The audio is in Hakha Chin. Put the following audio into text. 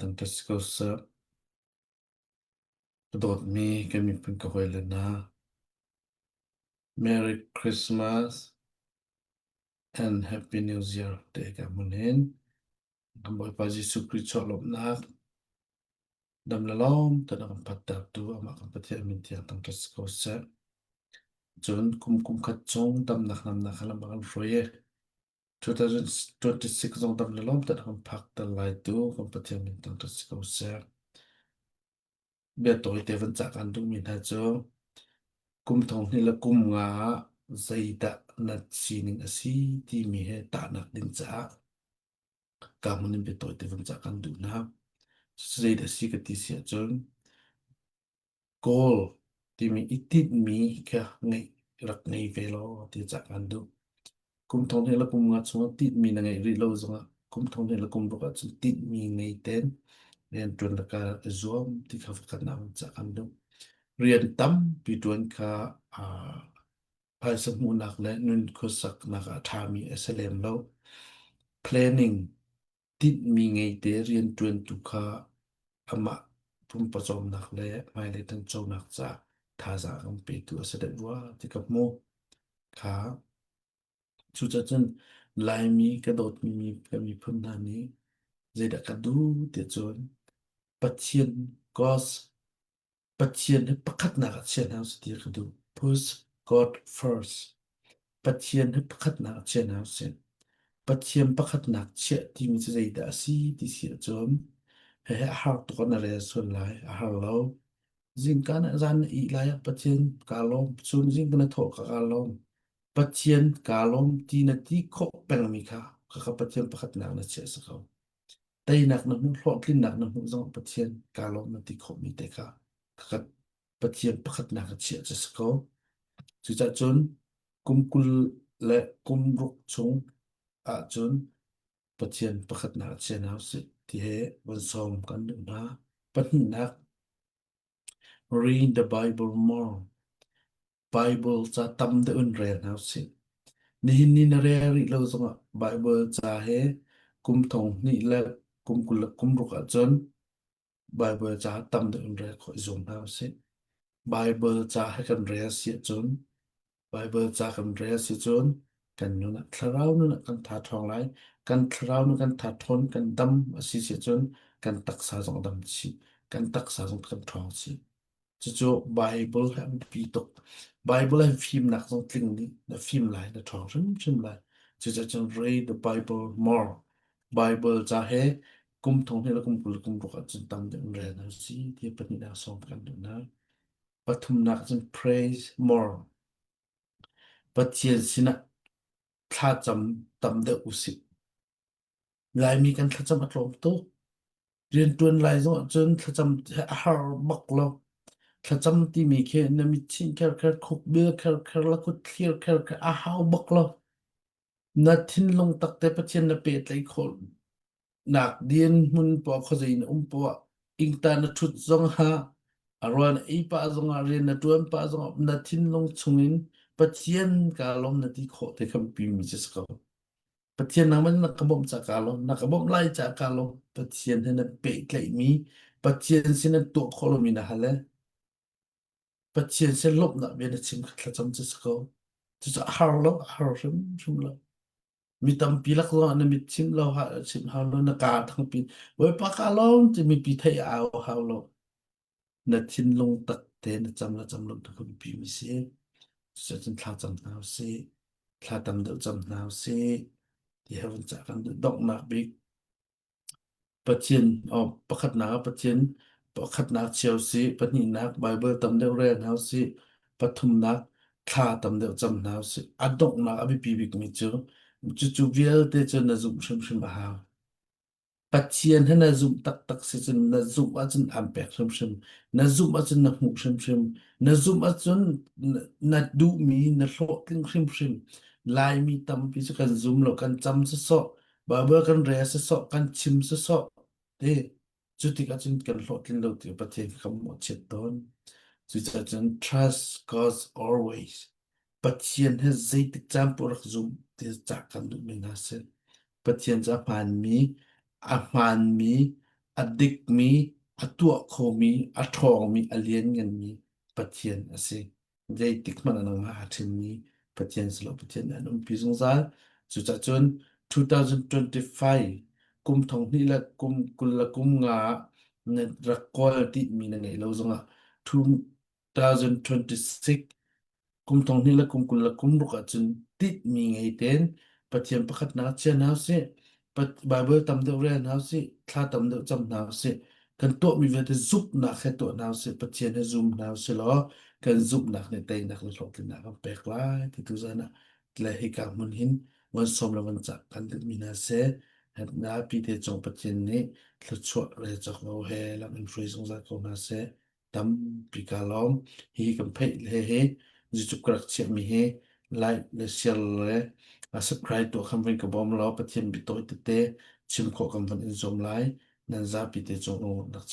Thangṭhat si ko seh. Ka dawtmi kan miphun ka hawile hna, Merry Christmas and Happy New Year te ka hmun hin. Kan Bawipa Jesuh Khrih chuah lawmhnak dam le lawm ten a kan phattertu amah kan Pathian min tiang thangṭhat si ko seh. Cun kum kum khat chung damnak namnak kha lam a kan hruai i 2026 zong dam le lawm ten a kan phak ter lai tu kan Pathian min thangṭhat si ko seh. Bia tawite van cah kan duhmi hna cu kum thong hnih le kum nga ah zeidah na sining a si timi he tahnak ding caah ka hmun in bia tawite van cah kan duh hna. Zeidah a si ka ti si ahcun Kawl timi i tinhmi kha ngeih rak ngei ve law ti cah kan duh. Kum thong hnih le kum nga chungah tinhmi na ngeih rih lo zongah kum thong hnih le kum ruk ahcun tinhmi ngei ten rian ṭuan le ka i zuam ti kha pakhatnak in cah kan duh. Rian tampi ṭuan kha aa phaisa hmuhnak le nun khuasaknak ah a ṭhami a si lem lo. Planning tinhmi ngeite rianṭuantu kha amah pumpak le hmailei ṭhanchonak caah thazaang an petu a si deuh rua ti ka hmuh. Kha cucaah cun Laimi ka dawtmi mi ka miphun hna nih zeidah ka duh ti cun Pathian God's Pathian hi pakhatnak ah chia hna usih ti ka duh. Put God first. Pathian hi pakhatnak ah chia hna usih. Pathian pakhatnak chiah timi cu zeidah a si ti si ahcun hihi a har tuk ah na rel sual lai. A har lo. Zingka na zan na ih lai ah Pathian kaa lawm. Chun zing ka na thawh ka kaa lawm. Pathian kaa lawm ti na ti khawh pengmi kha khakha Pathian pakhatnak na chiah si ko. Teinak na hmuh, hlawhtlinnak na hmuh zong Pathian kaa lawm na ti khawhmi te kha khakha Pathian pakhatnak a chiah cu si ko. Cucaah cun kum 20 le kum ruk chung ahcun Pathian pakhatnak a chia hna usih ti he von sawm kan duh hna. Pahnihnak, read the Bible more. Bible ca tam deuh in rel hna usih. Nihin ni na rel rih lo zongah Bible ca he kum thong hnih le kum 20 le kum ruk ahcun Bible ca tam deuh in rel khawh i zuam hna usih. Bible ca he kan rel si ahcun Bible ca kan rel si cun kan nun ah thlarau nun ah kan tha ṭhawng lai. Kan thlarau nun kan tha ṭhawn, kan dam a si si ahcun kan taksa zong a dam chih. Kan taksa zong kan ṭhawng chih. Cucu Bible hi a biapi tuk. Bible hi fimnak zong tling dih. Na fim lai, na ṭhawng hrimhrim lai. Cucaah cun read the Bible more. Bible ca he kum thong hnih le kum 20 le kum ruk ahcun tam deuh in rel hna usih ti pahnihnak sawm kan duh hna. Pathumnak cun praise more. Pathian sinah thlacam tam deuh usih. Laimi kan thlacam a tlawm tuk. Rianṭuan lai zong ahcun thlacam a har bak lo. Thlacam timi khi na mitchinh kherkher, khukbil kherkher, la kut thlir kherkher a hau bak lo. Na thinlung takte Pathian na pehtlaih khawh nak din hmun poah khuazei na um poah ingta na ṭhut zong ah a ruan ei pah zongah rian na ṭuan pah zongah na thinlung chungin Pathian kaa lawm na ti khawh te kha biapi mi cu si ko. Pathian nangmah na ka bawmh caah kaa lawm, na ka bawmh lai caah kaa lawm. Pathian he na pehtlaihmi, Pathian sin na tuah khawh lomi na hal e. Pathian sin lawmhnak bia na chim kha thlacam cu si ko. Cucu a har lo, a har hrimhrim lo. Mi tampi lak zongah na mit chim lo, ha chim hau lo, na kaa thangpi. Bawipa kaa lawm ti mipi theih a au hau lo. Na thinlung tak te na cam la cam lo tu ka biapi mi si. Cucun thla cam hna usih. Thla tam deuh cam hna usih. Ti he vun cah kan duh donghnak bik. Pathian oh, pakhatnak ah Pathian pakhatnak chia usih, pahnihnak Bible tam deuh rel hna usih, pathumnak thla tam deuh cam hna usih. A donghnak a biapi bikmi cu cucu vialte cu na zumh hrimhrim a hau. Pathian hi na zumh taktak si cun na zumh ahcun aan pek hrimhrim. Na zumh ahcun na hmuh hrimhrim. Na zumh ahcun na, na duhmi na hlawhtling hrimhrim. Laimi tampi cu kan zum lo, kan cam sawsawh, Bible kan rel sawsawh, kan chim sawsawh. Ti cu tikah cun kan hlawhtlin lo ti Pathian kha kan mawhchiat tawn. Cucaah cun trust God always. Pathian hi zeitik caan paoh rak zum ti cah kan duhmi hna si. Pathian cu a hmaanmi, a hmaanmi, A dikmi, a tuah khomi, a ṭhawngmi, a liannganmi Pathian a si. Zeitik hmanh ah nangmah aa ṭhenmi Pathian si lo, Pathian nih an umpi zungzal. Cucaah cun 2025 kum thong hnih le kum 20 le kum nga ah na rak kawl timi na ngeih lo zongah 2026 Kum thong hnih le kum 20 le kum ruk ahcun tinhmi ngei tein Pathian pakhatnak chia hna usih, Baibal tam deuh rel hna usih, thla tam deuh cam hna usih, kan tuahmi vialte zumhnak he tuah hna usih, Pathian he zum hna usih law kan zumhnak nih teinak le hlawhtlinnak kan pek lai ti tu zan ah le hika hmun hin van sawm le van cah kan duhmi hna seh. Na pi te cung Pathian nih thluachuah le cawk lo he lam in hruai zungzal ko hna seh. Tampi kaa lawm. Hihi kan pheih le hi YouTube ka rak chiahmi hi like le share le subscribe tuah khan van ka bawm law Pathian biatawi tete chim khawh kan van in zuam lai. Nan zapi te cung rak.